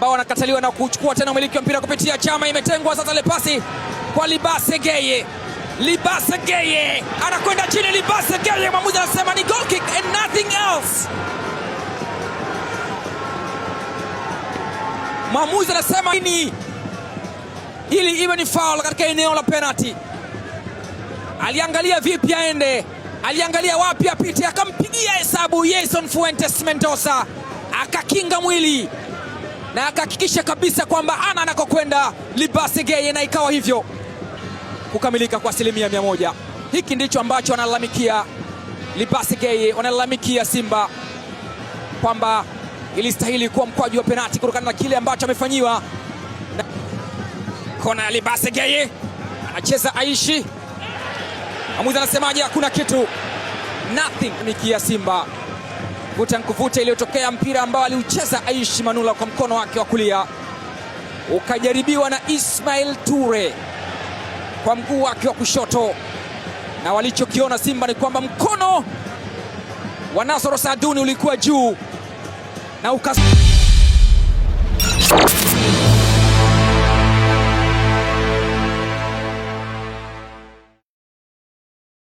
ambao wanakataliwa na kuchukua tena umiliki wa mpira kupitia Chama. Imetengwa sasa ile pasi kwa Libase Geye. Libase Geye anakwenda chini. Libase Geye, mwamuzi anasema ni goal kick and nothing else. Mwamuzi anasema ni ili iwe ni foul katika eneo la penalty. Aliangalia vipi aende, aliangalia wapi apite, akampigia hesabu Yeison Fuentes Mendoza, akakinga mwili na akahakikisha kabisa kwamba ana anakokwenda Libase Geye, na ikawa hivyo kukamilika kwa 100%. Hiki ndicho ambacho wanalalamikia Libase Geye, wanalalamikia Simba kwamba ilistahili kuwa mkwaju wa penati kutokana na kile ambacho amefanyiwa. Kona ya Libase Geye, anacheza Aishi. Mwamuzi anasemaje? Hakuna kitu, nothing. Mikia Simba vuta nkuvuta iliyotokea, mpira ambao aliucheza Aishi Manula kwa mkono wake wa kulia ukajaribiwa na Ismail Toure kwa mguu wake wa kushoto, na walichokiona Simba ni kwamba mkono wa Nasoro Saaduni ulikuwa juu na uka